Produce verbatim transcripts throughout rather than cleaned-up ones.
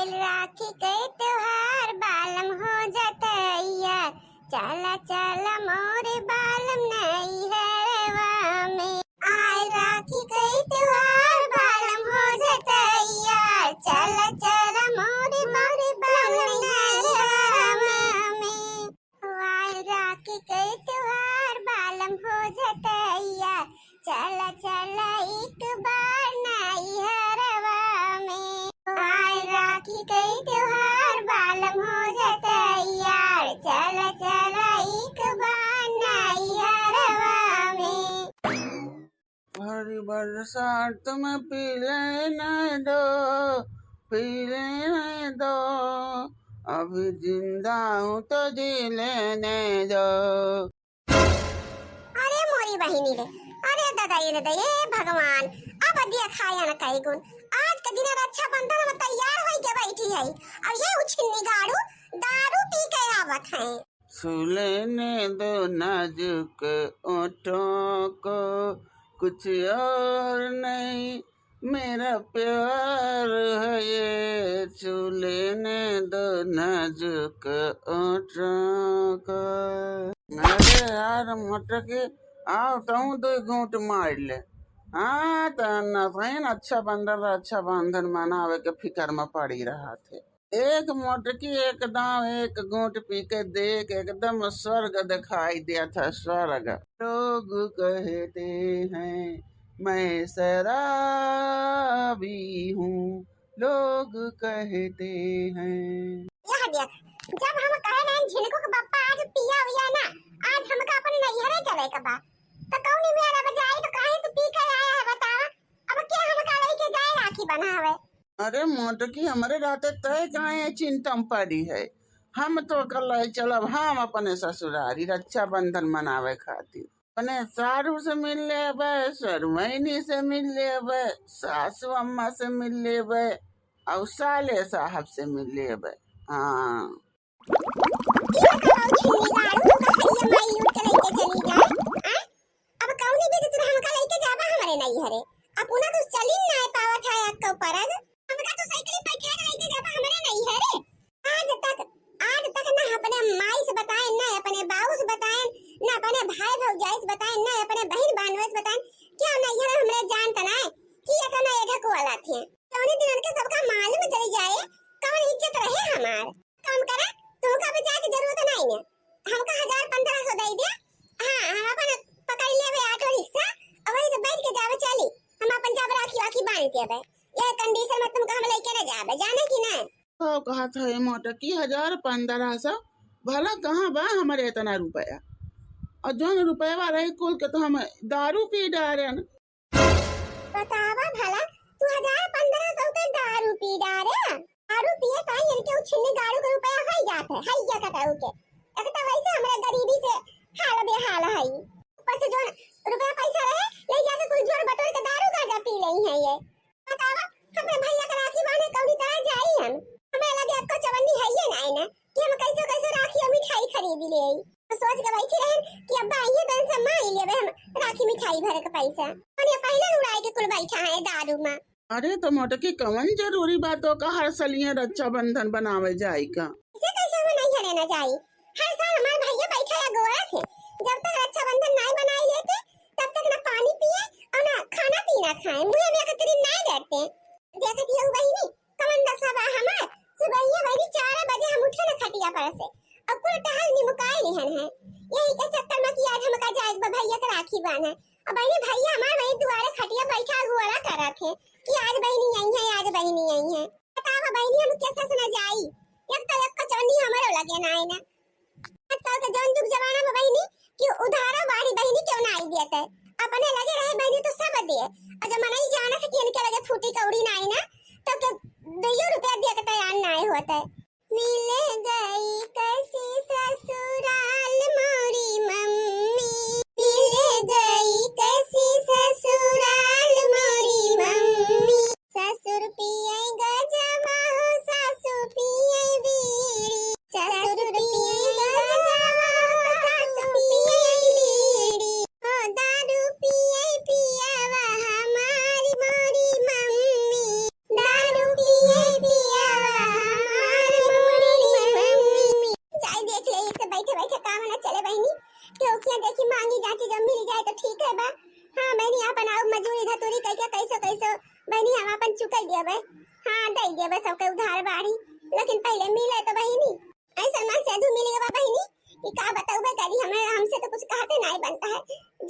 आइल राखी के त्योहार बालम हो जतैया, चला चला मोरे बालम नैहरवा में। आइल राखी के त्योहार बालम हो जतैया, चला चला मोरे मोरे बालम नैहरवा में। आइल राखी के त्योहार बालम हो जतैया, चला चला एक बार नैहरवा में। आइल राखी के त्योहार बालम हो जतैया, चला चला एक बार नैहरवा में। भरी बरसात में पी लेने दो, पी लेने दो, अभी जिंदा हूँ तो जी लेने दो। अरे मोरी बहिनी रे, अरे दादा, ये दादा, ये भगवान, अब दिया खाया न कई गुण। आज के दिन रक्षाबंधन में तैयार होई के बैठी है, और ये उछिन्नी गाड़ू दारू पी के आवत है। छू लेने दो नाजुक ओठों को, कुछ और नहीं, मेरा प्यार है ये, छू लेने दो नाजुक ओठों को। अरे यार मोटकी, आओ तू दो घूंट मार ले। हाँ, त नसैन रक्षाबंधन, रक्षाबंधन मनावे के फिकर में पड़ी रहत है। एक मोटकी एक दांव एक घूंट पी के देख, एकदम स्वर्ग दिखाई देत है, स्वर्ग। लोग कहते हैं मैं शराबी हूँ, लोग कहते हैं। यह देख, जब हम कहे ना झिनकू के पप्पा आज पिया हुआ ना, आज हमका अपने नैहरे चले के बा, तो कौन मेरा बजाई तो काहे तू पी के आया है बतावा? अब के हमका लेके जाए राखी बंधावे? अरे मोटकी, हमरे रहते तय काहे चिंता में पड़ी है? हम तो कल चलब हम अपने ससुरारी रक्षाबंधन मनावे खातिर। अपने सारू से मिल लेबे, सरुमैनी से मिल लेबे, सासू अम्मा से मिल लेबे, और साले साहब से मिल लेबे। हाँ। ई बताओ छिन्नी गाड़ू, तू का हरिया माई लूट के लेके चली जाए? आ? अब कौनी विधि तू हमका लेके जाबा हमरे नैहरे? अपना तू चली ना पावत है अक्को परग। हमका तू साइकिल पे बैठा के लेके जाबा हमरे नैहरे? आज तक, आज तक ना अपने माई से बताए, ना अपने बाऊ से बताए, ना अपने भाई भौजाई से बताए, ना अपने बहिन बानवे से बताए, क्या नैहर हमरे जानत ना कि इतना एठक वाला थे। कौनी दिनन के सबका मालूम चली जाए, कौन इज्जत रहे हमार। काम करा, तुमका बचाए के जरूरत नहीं है। हमका हजार पन्द्रह सौ दे दे। हाँ, हम अपन पकड़ लेबे ऑटो रिक्शा, और वहीं से बैठ के जाबे चली। हम अपन जाबे राखी वाखी बांध के अबे। ये कंडीशन में तुमका हम लेके न जाबे, जाने की ना? तो कहत है मोटकी हजार पन्द्रह सौ, भला कहाँ बा हमारे इतना रुपया? और जौन रुपया रही कुल के तो हम दारू पी डारेन। बतावा भला, तू हजार पन्द्रह सौ के दारू पी डारे? दारू पिए ताई इनके उ छिन्नी गाड़ू के रुपया होई जात है, हैया कटाऊ के। एक तो वैसे हमरा गरीबी से हाल बेहाल है, ऊपर से जौन रुपया पैसा रहे, ले जाके कुल जोड़ बटोर के दारू गांजा पी लेई है ये। बतावा, अपने भैया के राखी बांधे कौनी तरह जाई हम? हमें लगे अक्को चवन्नी है ये ना, ना कि हम कैसे कैसे राखी और मिठाई खरीद ले। तो सोच के बैठी रहन कि अब्बा आइए तो इनसे मांग लेबे हम राखी मिठाई भरे के पैसा। और ये पहले उड़ाए के कुल बैठा है दारू में। अरे तो मोटकी, कवन जरूरी बात हो का हर सलिए रक्षाबंधन बनावे जाए का? इसे कैसे हम नहीं हरे ना जाई? हर साल हमारे भैया बैठा या गोरा थे, जब तक रक्षाबंधन नहीं बनाई लेते, तब तक ना पानी पिए और ना खाना पीना खाए। मुझे भी अगर तेरी नहीं डरते। देखती हो बहिनी, कवन दशा बा हमार। सुबहिया बहिनी चार बजे हम उठे न खटिया पर से, और कुल टहल निमुकाए लिहन है। यही के चक्कर में कि आज हमका जाए बा भैया के राखी बांधे। और बहिनी भैया हमार वही दुआरे खटिया बैठा गोरा करत है कि आज बहिनी आई है, आज बहिनी आई है। बतावा बहिनी हम कैसे से न जाई? एक तो एक कचौनी हमारो लगे ना आए ना। आजकल के जौन जुग जमाना में बहिनी कि उधारो बाढ़ी बहिनी क्यों ना आई देते, अपने लगे रहे बहिनी तो सब दे। और जब मनई जाना से कि इनके लगे फूटी कौड़ी ना आई ना, तो के दुइयो रुपया दिए के तैयार ना आए होते। मिल गई कैसी ससुराल मोरी मम्मी, मिल गई कैसी ससुराल मोरी मम्मी। ससुर पिए गजवा हो, सासु पिए बीड़ी। ससुर पिए गजवा हो, सासु पिए बीड़ी। हो दारू पिए पियावा हमारी मोरी मम्मी। दारू पिए पियावा हाँ, दे देबे सबके उधार बाड़ी, लेकिन पहिले मिले तो बहिनी। ऐसन मन से अधू मिल गवा बहिनी कि का बताऊबे करी, हमें, हमसे तो कुछ कहते नहीं बनता है।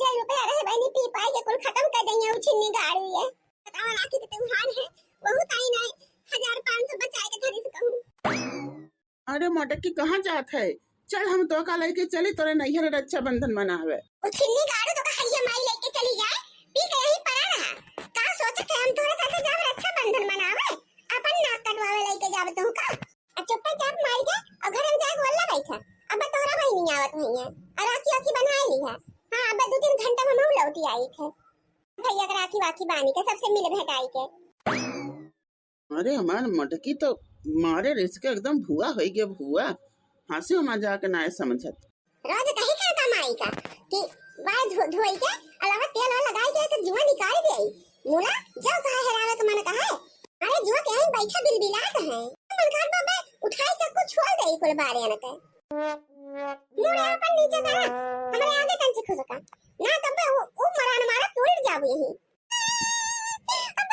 जे रुपया रहे बहिनी पी पाई के कुल खत्म कर देंगे, उ छिन्नी गाड़ू ये। बतावा राखी के त्योहार है, बहुत आई नहीं, हजार पाँच सौ बचाए के धरी से कहूँ। अरे मोटकी, कहाँ जात है? चल, हम तोका लइके चली तोरे नैहर रक्षाबंधन मनावे। उ छिन्नी गाड़ू तो का हइये माई लइके चली जाए, पी के यहीं पड़ा रहा। का सोचत है हम तोरे साथे जाब रक्षाबंधन मनावे? अपन नाक कटवावे लइके जाब तू का? आ चुप्पे चाप माई के और घर में जाके वल्ला बैठा। अब तोहरा बहिनी आवत हुई है और राखी आखी बनाए ली है। हाँ, अब दो तीन घंटा में हम लौटी आई थे। भैया के राखी वाखी बानी के सबसे मिल भेटाई के। अरे हमार मटकी तो मारे रिस के एकदम भुआ होइ गया भुआ। हंसी मजाक ना समझत। रोज कही का का माई का कि बार धो-, धोई के अलावा तेल वाल लगाई के तो जुआ निकाल दे। मुला जाओ कहा हेरावे के मन कहा है। अरे जुआ के यहीं बैठा बिलबिलात है। मन खान बाबा उठाई चक्कू छोड़ दे कुल बारे अनके। मुड़ा अपन नीचे करा, हमरे आगे तन से खुसका। ना तब वो, वो मरान मारा तोड़ जाबू यहीं। अब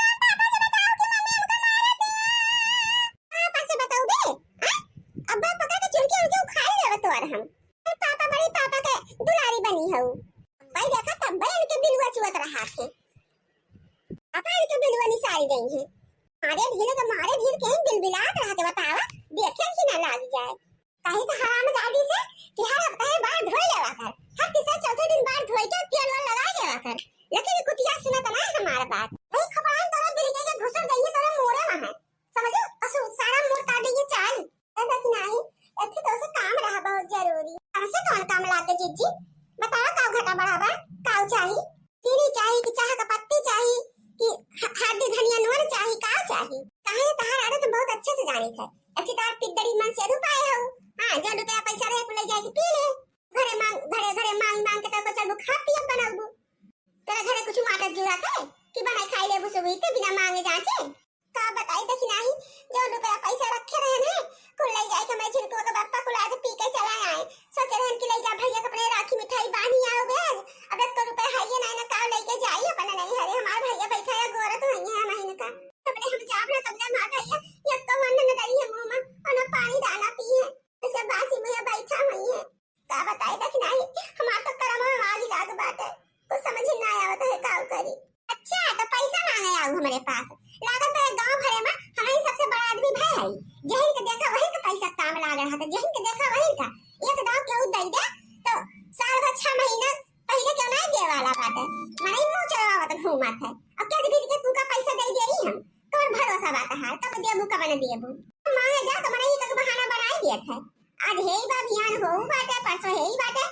पापा से बताओ बे, हाँ? अब पकड़ के चुनके उनके उखाड़ लेवे तोर हम। फिर पापा बड़ी पापा के दुलारी बनी हऊ। भाई देखा तब भाई इनके बिलुआ चुअत रहा थे। पापा इनके बिलुआ निसारी गई है। मारे ढील के मारे ढील के बिलबिलात रहा के बतावा, देखे कि ना लाग जाए। कहीं तो हरामजादी से कि हर हफ्ते बार धोई लेवा कर, हर तीसरे चौथे दिन बार धोई के तेल वाल लगा लेवा कर, लेकिन ये कुतिया सुनत ना है हमार बात। वही खपड़ान तोरा बिल के घुसर गई है तोरा मोरे वहाँ, समझो? असु सारा मोर काट देंगे चाल। ए देखी नाही, एथे तो से काम रहा बहुत जरूरी। हमसे कौन काम लागे जीजी? बताओ, काव घटा बढ़ावा, काव चाही? चीनी चाही कि चाह का पत्ती चाही कि ह-, हल्दी धनिया नून चाही, का चाही? काहे तहार आदत बहुत अच्छे से जानी थे। अच्छी तार पिदड़ी मन से रुपाए हो। हाँ, जो रुपया पैसा रहे, कुल ले जाए के पी ले। घरे मांग, घरे, घरे मांग, मांग के तो चलबू खा पियब बनबू। तेरे घरे कुछ माटत जुड़ा के कि बनाई खाई लेबू सुबह के बिना मांगे जांचे। का बताई देखी नाही, जो रुपया पैसा रखे रहे ने, कुल ले जाए के मैं झिनकुआ के बापा कुल आज पी के चला आए। सोचे रहन कि ले जा भैया के अपने राखी मिठाई बांधी आओ बे। अब एक तो रुपया है ये नहीं ना, का लेके जाई अपने नहीं हरे। हमार भैया बैठा है गोरत हुई है महीने का। तबले हम जाब ना, तबले हमार भैया एक तो अन्न न दई है मुंह में, और न पानी दाना पी है। ऐसे बासी मुंह बैठा हुई है। का बताई देखी नाही, हमार तो करम में आग लाग बाटे। कुछ समझ ही ना आवत है, का करी। अच्छा, तो पैसा मांगे आऊ हमरे पास। लागत है गांव भरे में हम ही सबसे बड़ा आदमी भय है। जहिन के देखा वही के पैसा काम लाग रहा था, जहिन के देखा वही का। एक दाव केहू दे दे तो साल भर छह महीना पहले क्यों नहीं दे वाला बाटे। मने मुंह चढ़ावत घूमत है। अब क्या दीदी के तू का पैसा दे दे ही हम? कौन भरोसा बात है? कब देबू कब न देबू? मांगे जा तो मने ही तक बहाना बनाई दिए थे। आज हे ही बा, बिहान हो बाटे, परसों हे ही बाटे।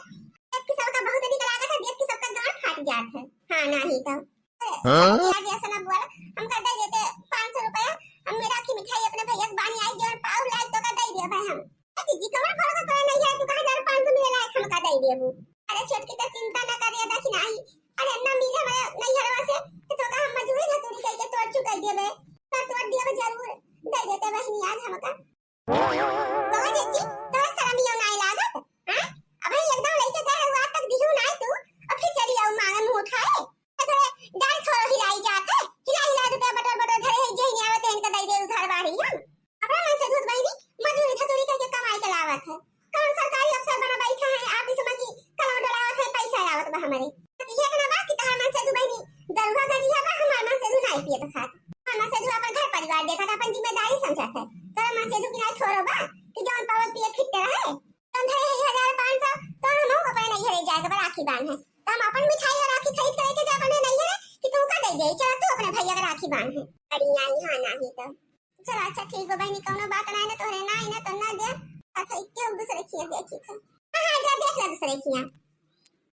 देख के सबका बहुत निक लागत है, देख के सबका गांड फाट जात है। हाँ, नाही तो। हाँ? आज ऐसा ना बोल, हमका दे देते पाँच सौ रुपया, हम मेरा की मिठाई अपने भैया के बानी आई, जौन पाव लाग तो का दे दिया भाई हम। ए दीदी, कमर भरोसा तोरा नहीं है, तू कहाँ हजार पाँच सौ मिले लायक हमका दे देबू? अरे छोटकी तो चिंता ना करे, देखी नाही। अरे ना मिले हमारे नैहरवा से, तो तोका हम मजूरी धतूरी करके तोड़ चुका देबे। तो तोड़ देबे जरूर, दे देते बहिनी आज हमका। बाबा जीजी, तोरा शर्म यो नाई लागत? हाँ? अबे एकदम लइके गए रहुआ, आज तक दिहू नाई तू, और फिर चली आओ मांगे मुंह उठाए। तो थोड़े डाल छोड़ो हिलाई जात है, हिला हिला रुपया बटोर बटोर धरे है, जे नहीं आवे तो इनका दे दे उधार बाड़ी हम। अपना मन से दूध बहिनी, मजूरी धतूरी करके कमाई के लावत है। कौन सरकारी अफसर बना बैठा है, आप इस की कलम डोलावत है, पैसा आवत बा हमारे। ये तो ना बा कि तहार मन से दू बहिनी दरुआ गजिया बा, हमार मन से दू नाई पियत खात। हमार मन से दू अपन घर परिवार देखत, अपन जिम्मेदारी समझत है। तोरा मन से दू किनारे छोड़ो बा कि जौन पावत पिए फिट रहे। तन धरे है हजार पाँच सौ, तो हम अपने नहीं घरे जाए के बा राखी बांधे। तो हम अपन मिठाई और राखी खरीद के लेके जा अपने नहीं घरे कि तू का दे दे, चला तू अपने भैया के राखी बांधे। अरे आई हाँ नाही तो। चला अच्छा ठीक बा बहिनी, कौनो बात ना है ना, तोहरे ना आई ना तो ना दे। अच्छा इक्के हम दूसरे खिया देखी थे। हाँ, हाँ, जा देख ले दूसरे खिया।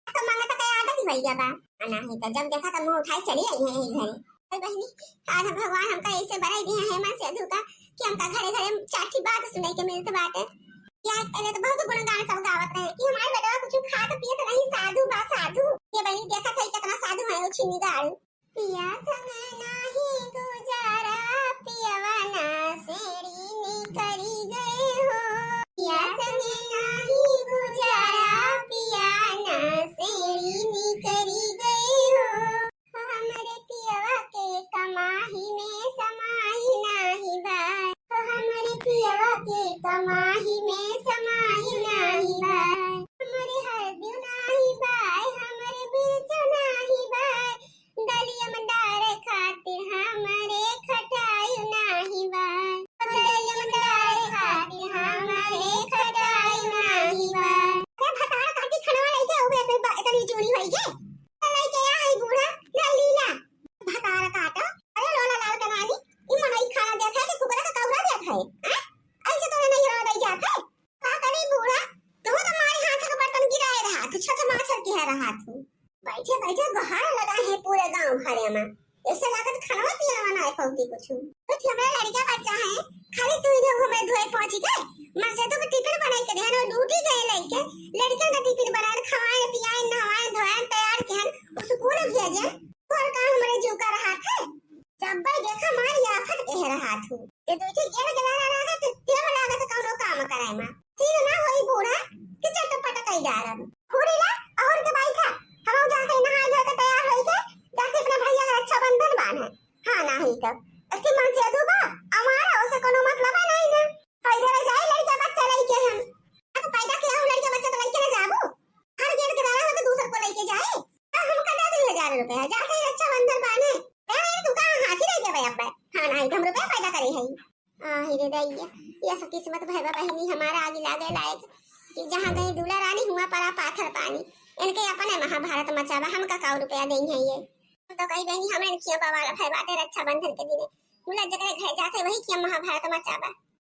तो मंगत के आदत ही भैया बा। आ नाही तो जब देखा तो मुंह उठाई चली आई है यही घरे। अरे बहिनी, आज हम भगवान हमका ऐसे बनाई दिया है मन से धोखा कि हमका घरे घरे चाठी बात सुनाई के मिलत बाटे। या पहले तो बहुत गुणगान सब गावत रहे कि हमारे बेटवा कुछ खात पियत नहीं, साधु बा साधु। ये बहिनी देखत है कितना साधु है वो छिन्नी गाड़ू। पिया संग नाही गुजारा, पियवा ना सेड़ी निकरी गए हो। पिया संग नाही गुजारा, पिया ना सेड़ी निकरी गए हो। हमरे पियवा के कमाही में समाही नाही के कमाही में समाही नाही बाय, हमरे हरदियो नाही बाय, हमरे मिर्चो नाही बाय, दलिया में डारे खातिर हमरे खटाई नाही बाय, दलिया में डारे खातिर हमरे खटाई नाही बाय। अरे भतार काटी खनवा लइके उबे इतनी बा-, इतनी जूनी होई के। लइके आ हई बूढ़ा, ना लीला। भतार काटा। अरे लोला लाल के नानी, ई मनई खाना देत है कि कुकरा का कौरा देत है? हैं? ऐसे तोरे नहीं रह दई जात है? का करी बूढ़ा, तू तो मारी हाथ के बर्तन गिराए रहा, तू छत माछर के है रहा तू। बैठे बैठे गोहार लगा है पूरे गांव भरे में। ऐसे लागत खाना पीना ना है पौती कुछ। कुछ हमारे लड़का बच्चा है, खाली तू ही लोग हमें धोए पहुंची गए। मर्दों को टिफिन बनाई के देहन, वो ड्यूटी गए लइके, लड़का का टिफिन बनाए, खवाए, पियाए, नहवाए, धोए, तैयार किहन, स्कूल भेजे। और का हमारे जीव का रहा था? जब भाई देखा मार या आफत कह रहा था। ये दो के गेल गला रहा था, तो तेल लागत कौनो काम करे में। सीन ना होई बूढ़ा कि चटपट कई डारब। हुरी ला, और के बैठा, हम जाके नहा धो के तैयार होई के, जाके अपना भैया का रक्षाबंधन बांधे। हाँ, नाही तब। अति मन से अदू बा, हमारा ओसे कोनो मतलब है नाही ना। पैदा रह जाए लड़का बच्चा लइके हम। अब पैदा किया हूँ लड़का बच्चा तो लइके ना जाबू। हर गेट के दारा में तो दूसर को लइके जाए। अब हमका दे दू हजार रुपया, जाके रक्षाबंधन बांधे। ए, तू का हाथी रह गया भाई अब? हाँ, नाही तो हम रुपया पैदा करे है। आही रे दैया, ये सब किस्मत भैबा बहिनी हमारा आगे लागे लायक कि जहाँ गई दूल्हा रानी हुआ परा पाथर पानी। इनके अपने महाभारत मचावा, हमका काऊ रुपया देई है ये। हम तो कही बहिनी हमरे खिया बवाल भय बाटे रक्षाबंधन के दिने। मुला जगह घर जाते वही खिया महाभारत मचावा।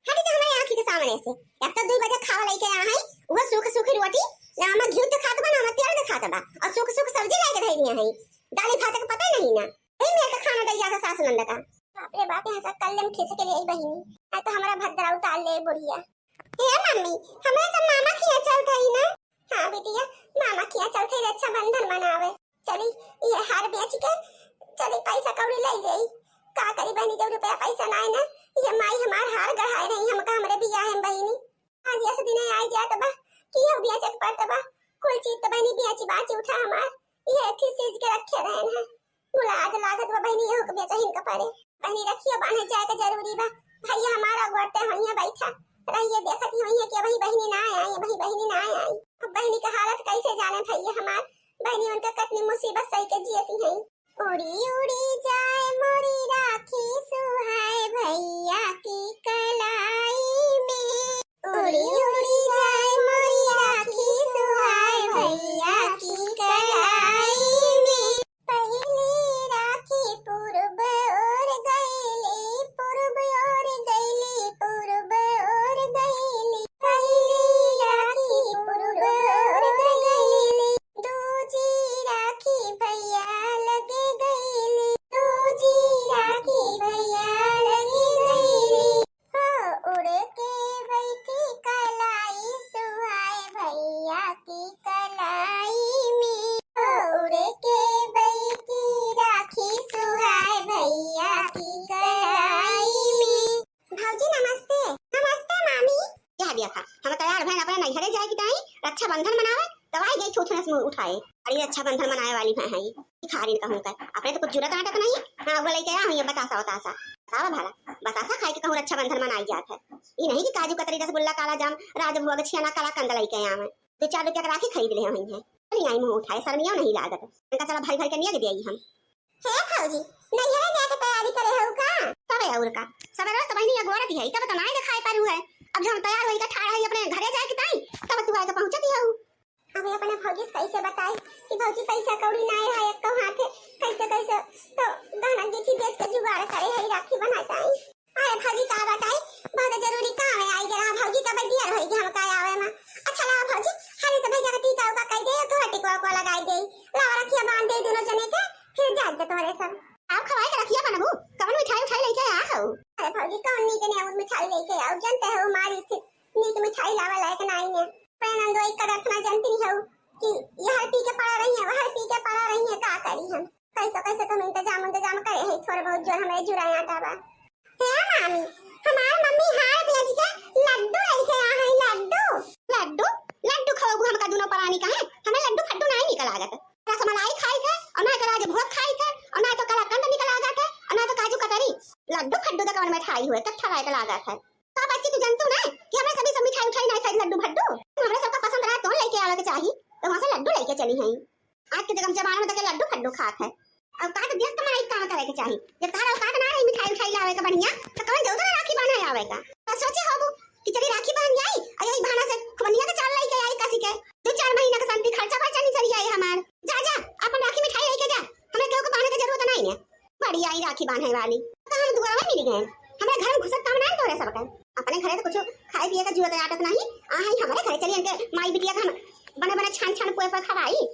हटी तो हमारे आँखी के सामने से। अब तो दो बजे खावा लइके आ है, वो सूख सूखी रोटी, ना में घी तो खात बा, ना में तेल तो खात बा, और सूख सूख सब्जी लेके धई दिया है। दाली भात का पता नहीं ना। यही मेरे का खाना दई जाता सास नंद का। बाप रे बाप, यहाँ से कल हम खींच के ले आई बहिनी, आ तो हमारा भद्रा उतार ले बुढ़िया। ए मम्मी, हमरा सब मामा खिया चलत हई ना? हाँ बिटिया, मामा खिया चलत हई रक्षाबंधन मनावे। चली, ये हार बेच के चली पैसा कौड़ी ले जाई। का करी बहिनी, जब रुपया पैसा ना है ना, ये माई हमार हार गढ़ाए रही हमका हमरे बियाह में बहिनी। आज ऐसे दिन आई जात बा कि ये बेचे के पड़त बा। कुल चीज तो बहिनी बेची बाची उठा हमार, ये थी चीज के रखे रहन है। मुला आज लागत बा बहिनी, एहू के बेचहिन के परे। बहिनी रखियो बांधे जाए के जरूरी बा। भैया हमारा गोड़ते होइया बैठा रहिए, देखत ही होइया कि अबही बहिनी ना आई, अबही बहिनी ना आई। अब बहिनी का हालत कैसे जाने भैया हमार, बहिनी उनका कितनी मुसीबत सही के जियती हैं। उड़ी उड़ी जाए मोरी राखी सुहाए भैया की कलाई में। उड़ी उड़ी जाए मोरी राखी सुहाए भैया की कलाई में। पहली राखी पूरब ओर गईली, पूरब ओर गईली, पूरब ओर गईली। पहली राखी पूरब ओर गईली, दूजी राखी भैया लगे गईली, दूजी राखी भैया लगे गईली। हो उड़ के बैठी कलाई सुहाए भैया की कलाई में। हो उड़ के बैठी राखी सुहाए भैया की कलाई में। भौजी नमस्ते। नमस्ते मामी। क्या देखा, हम तैयार भैन अपने नैहरे जाए की ताई रक्षाबंधन मनावे, तब आई गई छूछनस मुंह उठाए। अरे रक्षाबंधन मनाए वाली भैन है, भिखारिन कहूँ का, अपने तो कुछ जुरत आटत नहीं। हाँ, वो लेके आ हुई है बतासा वतासा। बतावा भला, बतासा खाए के कहूँ रक्षाबंधन मनाई जात है। ये नहीं कि काजू कतरी, रसगुल्ला, काला जाम, राजभोग, छेना, कलाकंद लेके आवे। दो चार रुपया के राखी खरीद ले हुई है। चली आई मुंह उठाए, शर्मिया नहीं लागत। इनका चला भर भर के नियग दिया हम। हे भौजी, नैहरे जाके तैयारी करे हऊ का? तबे और का, सबेरे तो बहिनी अगोरत है, तब तो नाई दिखाई पारू है। अब जो हम तैयार होई के ठाड़ है अपने घरे जाए के ताई, तब तू आए के पहुंचती हऊ। अबे अपने भौजी से कैसे बताई कि भौजी पैसा कौड़ी ना है एको हाथे, कैसे कैसे तो गहना गीठी बेच के जुगाड़ करे है राखी बनाता है। अरे भौजी का बताई, बहुत जरूरी काम है, आई गया भौजी का बदिया रही कि हम का आवे में। अच्छा ला भौजी, हरी तो भैया का टीका उका कह दे, तोहर टिकवा उकवा लगाई दे, लावा रखिया बांध दे दोनों जने के, फिर जात दे तोहरे सब। आओ खवाए के रखिया बनबू, कवन मिठाई उठाई लेके आ हो? अरे भौजी कौन नीक ने और मिठाई लेके आओ, जानते हो हमारी स्थिति नीक मिठाई लावा लायक नहीं है। अपने नंदोई का रखना जानती नहीं हो कि यह पी के पड़ा रही है, वह पी के पड़ा रही है, का करी हम? कैसे कैसे तुम इंतजाम इंतजाम करे है, थोड़े बहुत जो हमारे जुराए आटा बा। हे मामी, हमार मम्मी हार बेच के लड्डू लेके आ है, लड्डू। लड्डू? लड्डू खवाबू हमका दोनों परानी का है? हमें लड्डू फड्डू नहीं निकल लागत। रसमलाई खाई थे, और ना तो राजभोग खाई थे, और ना तो कलाकंद निकल लागत है, और ना तो काजू कतरी। लड्डू फड्डू तो कौन मिठाई हुए, कत्था लायक लागत है। तब कि तू जानतू ना कि हमरा सभी सब मिठाई उठाई नाहीं खाई, लड्डू फड्डू। हमरा सबका पसंद रहा तो लेके आवे के चाही, तो वहाँ से लड्डू लेके चली हैं। आज के जगह जमाना में तो के लड्डू फड्डू खात है। औकात देख के माई काम करे के चाही। जब तारा औकात ना रही मिठाई उठाई लावे के बढ़िया, तो कौन जरूरत है राखी बांधे आवे का? तो सोचे होबू कि चली राखी बांध आई, और यही बहाना से खुबनिया के चाल लेके आई कसी के। दो चार महीना का शांति खर्चा बर्चा नहीं चली आई हमार। जा, जा, अपन राखी मिठाई लेके जा, हमें केहू के बांधे के जरूरत नहीं है। बड़ी आई राखी बांधे वाली, तो हम दुआरा में मिल गए। हमारे घर में घुसत काम ना है तोरे सबके। अपने घरे तो कुछ खाए पिए का जुआ आदत नहीं, आ है हमारे घरे चली इनके माई बिटिया का हम बने बने छान छान पुए पर खवाई।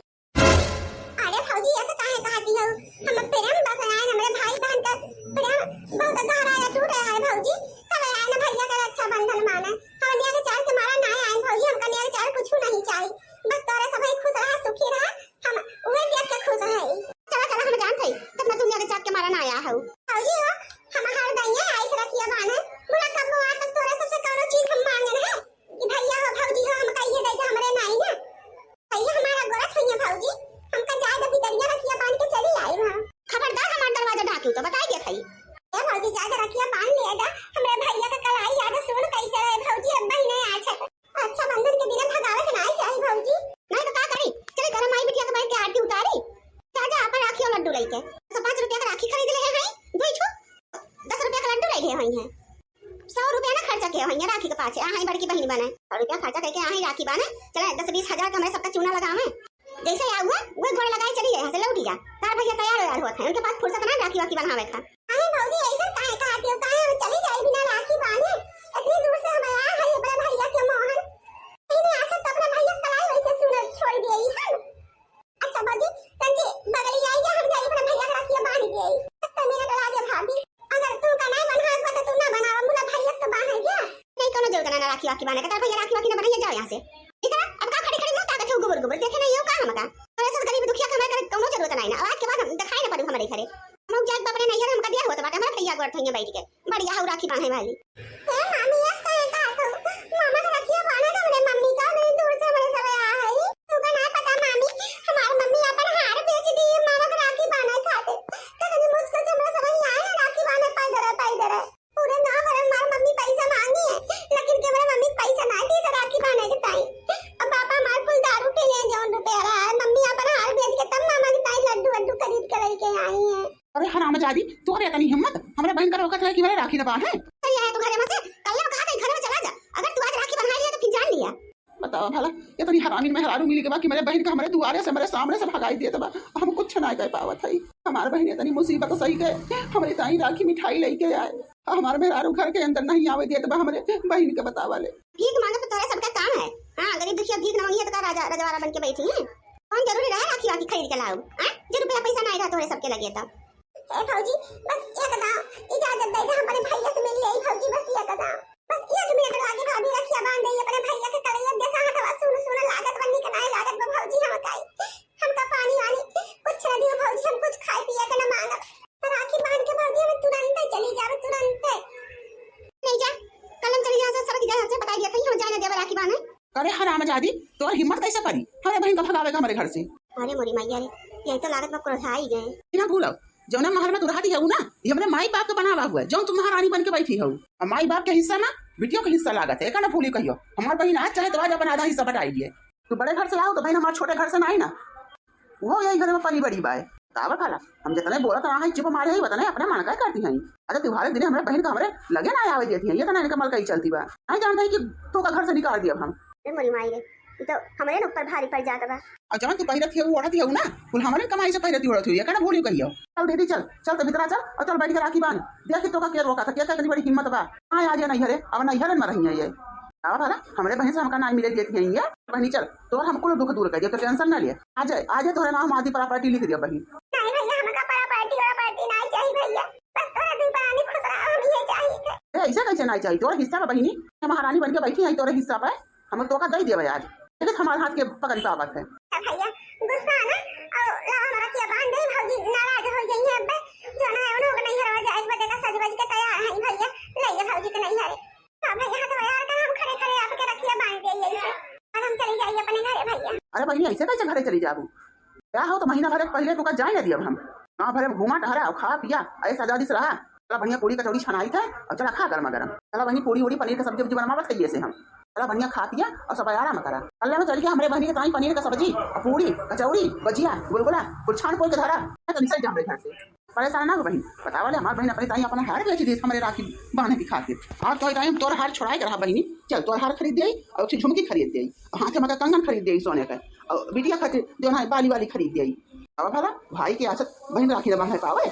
अरे भौजी, ऐसे काहे कहती हो? हम प्रेम बस आए, हमारे भाई बहन का प्रेम बहुत गहरा या टूट रहा है भौजी। तब आए ना भैया का रक्षाबंधन माने। हम निया के चार के मारा ना आए भौजी, हमका निया के चार कुछ नहीं चाहिए। बस तोरे सब ही खुश रहा, सुखी रहा, हम उहे देख के खुश है। चला, चला, हम जानत हई, कितना दुनिया के चाट के मारा ना आया हऊ। भौजी हो, हम हर दइया आई के रखिया बाने, बोला कब आ तक तोरे सबसे कौनो चीज हम मांगे ना, कि भैया हो, भौजी हो, हमका ये दे दे, हमरे नाई ना। भैया हमारा गोरा छैया भौजी, हमका जाए दे भीतरिया रखिया बांध के चली आई वहाँ। खबरदार हमार दरवाजा ढाकी तो बताई देत हई। ए भौजी, जाए दे रखिया बांध ले दा, हमरे भैया का कलाई याद सुन कैसे रहे भौजी, अब ही नहीं आ छे। रक्षाबंधन के दिने भगावे के नाई चाही भौजी। नहीं तो का करी? चले घर माई बिटिया के बैठ के आरती उतारी। जा जा अपन राखी और लड्डू लेके। सौ पाँच रुपया के राखी खरीद ले हैं, दो ठो दस रुपया के लड्डू ले ले हैं। सौ रुपया ना खर्चा के हैं राखी के पाछे, आ हैं बड़की बहन बने। सौ रुपया खर्चा करके आ हैं राखी बाने। चले दस बीस हजार के हमारे सबका चूना लगावे। जैसे आ हुआ, वो घोड़े लगाए चली जाए, यहाँ से लौटी जा। तार भैया तैयार वैयार होत हैं, उनके पास फुर्सत ना राखी वाखी बनावे का। अरे भौजी, ऐसन काहे कहत हो? काहे हम चली जाई बिना राखी बांधे? इतनी दूर से हम आया है अपने भैया के मोहन। इन्हें आशा तो अपना भैया कलाई वैसे सुनत छोड़ दिए हम। अच्छा भौजी, तंजी बगली आई जा, हम जाई अपना भैया के राखी बांध दिए। तब तो मेरा डरा दे भाभी, अगर तू का नहीं बना तो तू ना बनावा, मुला भैया तो बांध गया। नहीं, कोनो जरूरत ना, ना राखी वाखी बांधे के, तार भैया राखी वाखी ना बनाइए, जाओ यहाँ से। इतना अब का खड़ी खड़ी मुंह ताकत हो गुबुर गुबुर, देखे नहीं हो का हमका? अरे सब गरीब दुखिया के हमारे करे कोनो जरूरत नहीं ना, अब आज के बाद हम दिखाई ना पड़ू हमारे घरे। हम जाए बाप रे नैहर हमका दिया होत बाटे, हमारे भैया गोर थइया बैठ के, बढ़िया हऊ राखी बांधे वाली। ए मामी, आज काहे का तो मामा के रखिया बांधे तो हमरे मम्मी का नहीं दूर से हमरे सब आ है। तू का ना पता मामी, हमार मम्मी अपन हार बेच दी मामा के राखी बांधे खातिर। तो कभी मुश्किल से हमरे सब आए ना राखी बांधे पाई दरे, पाई दरे। पूरे गांव भर में हमार मम्मी पैसा मांगी है, लेकिन के हमारे मम्मी पैसा ना दी से राखी बांधे के ताई। अब पापा हमार कुल दारू पी ले, जौन रुपया रहा है, मम्मी अपन हार बेच के तब मामा के ताई लड्डू वड्डू खरीद के लेके आई है। अरे हरामजादी, तोरे इतनी हिम्मत, हमरे बहन का रोकत रहे कि मेरे राखी न बांधे। चल आया तू घरे में से, कल ना कहा था घरे में चला जा, अगर तू आज राखी बंधा लिया तो फिर जान लिया। बतावा भला, इतनी हरामी मेहरारू मिली के बा कि मेरे बहन का हमरे दुआरे से, मेरे सामने से भगाई देत बा। हम कुछ ना कर पावत हई। हमार बहन इतनी मुसीबत सही के हमरे ताई राखी मिठाई लेके आए, हमार मेहरारू घर के अंदर नहीं आवे देत बा हमरे बहन के, बतावा ले। भीख मांगे तो तोरे सबका काम है। हाँ, गरीब दुखिया भीख न मांगी है तो का राजा रजवाड़ा बन के बैठी है? कौन जरूरी रहा राखी वाखी खरीद के लाओ? हाँ, जो रुपया पैसा ना रहा तोरे सबके लगे तो। ए भौजी, बस एक दाव इजाजत दे दे, हम अपने भैया से मिल ले भौजी, बस एक दाव। बस एक मिनट लागे भाभी, रखिया बांध दे अपने भैया के कलैया, देखा हथवा सुन सुन लागत बा, निक नाय लागत बा भौजी, हम काई, हमका पानी वानी कुछ न दियो भौजी, हम कुछ खाए पिए के न मांगब। राखी बांध के भौजी हम तुरंत चली जावे, तुरंत। नहीं जा, कल हम चली जाए, सड़क जाए से बताई दिया था, हम जाए ना देवे राखी बांधे। अरे हरामजादी, तोर हिम्मत कैसे पड़ी हमरे बहन का भगावे का हमरे घर से? अरे मोरी मैया रे, यही तो लागत बा क्रोधाई गए। ना भूलो, जौना महल में तू रहती है ना, ये हमरे माई बाप का बनावा हुआ है, जौन तू महारानी बन के बैठी हो। और माई बाप के हिस्सा ना, बिटियों के हिस्सा लागत है, एका ना भूली कहियो। हमार बहन आज चाहे तो आज अपन आधा हिस्सा बटाई लिए। तू बड़े घर से आओ तो बहन हमार छोटे घर से ना आई ना, वो यही घर में पली बड़ी बाय। तावर खाला, हम जितने बोलत रहा है, चुप मारे है, वतने अपने मन का करती हैं। अच्छा, त्योहार के दिन हमरे बहन का हमरे लगे ना आवे देती हैं, ये तो ना इनका मलकई चलती बा। नहीं जानते हैं कि तो का घर से निकाल दिया हम। ए मोरी माई रे, ई तो हमरे न ऊपर भारी पड़ जात बा। और जवन तू पहिरत हियो, ओढ़त हियो ना, कुल हमरे कमाई से पहिरत ओढ़त हुई, एकरा भूली कहियो। चल दीदी, चल, चल तो भीतरा चल, और चल बैठ के राखी बांध। देख कि तोका के रोका था, के का इतनी बड़ी हिम्मत बा। हाँ, आ जा नैहरे, अब नैहरे में रही है ये। आवा भला, हमरे बहन से हमका नाई मिले देती है ये। बहनी चल, तोर हम कुल दुख दूर कर दिया, तो टेंशन ना ले। आ जाए, आ जाए, तोरे नाम आधी प्रॉपर्टी लिख दिया बहन। नहीं भैया, हमका प्रॉपर्टी, प्रॉपर्टी नहीं चाहिए भैया, बस तोरा दुई प्राणी खुश रहा, हम ये चाहिए थे। ए, ऐसे कैसे नहीं चाहिए? तोर हिस्सा बा बहिनी, महारानी बन के बैठी है तोरे हिस्सा पे। हम तोका दे देबे आज। देख हमार हाथ के पकड़ पावत है। ए भैया, गुस्सा ना, और ला हमरा के बांध दे, भौजी नाराज हो जाई है। अबे जो ना है, उन्हों को नहीं हरवा जाए, बदे का सज बज के तैयार है भैया, ले जा भौजी के नहीं हरे। हाँ भैया, तो यार का हम खड़े खड़े आपके रखिया बांध दे यही से। और हम चली जाइए अपने घरे भैया। अरे बहिनी, ऐसे कैसे घरे चली जाबू? क्या हो तो महीना भर पहले तुका जाए ना दिया हम। गाँव भरे में घूमा टहरा, खा पिया, ऐसा आजादी से रहा। चला बढ़िया पूड़ी कचौड़ी छनाई थे और चला खा गरमा गरम। चला बहिनी, पूड़ी उड़ी पनीर का सब्जी उब्जी बनवावत है ये से हम। चला बढ़िया खा पिया और सब आराम करा। कल में चल के हमरे बहिनी के ताई पनीर का सब्जी और पूड़ी कचौड़ी भजिया गुलगुला कुल छान पोल के धरा। चल निकल जा हमरे घर से। परेशान ना हो बहिनी, बतावा ले हमार बहिन अपनी ताई अपना हार बेच दी हमरे राखी बांधे की खातिर। और तो ताई तोर हार छोड़ाए के रहा बहिनी, चल तोर हार खरीद दे और एक ठे झुमकी खरीद दे, हाथ में का कंगन खरीद दे सोने का, और बिटिया खातिर जो है बाली वाली खरीद दे। अब भला भाई के आसत बहिन राखी न बांधे पावे।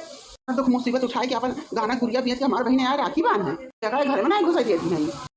दुख मुसीबत उठाए के अपन गाना गुरिया बेच के हमार बहिन यार राखी बांधे, जगह घर में नहीं घुसा देती है।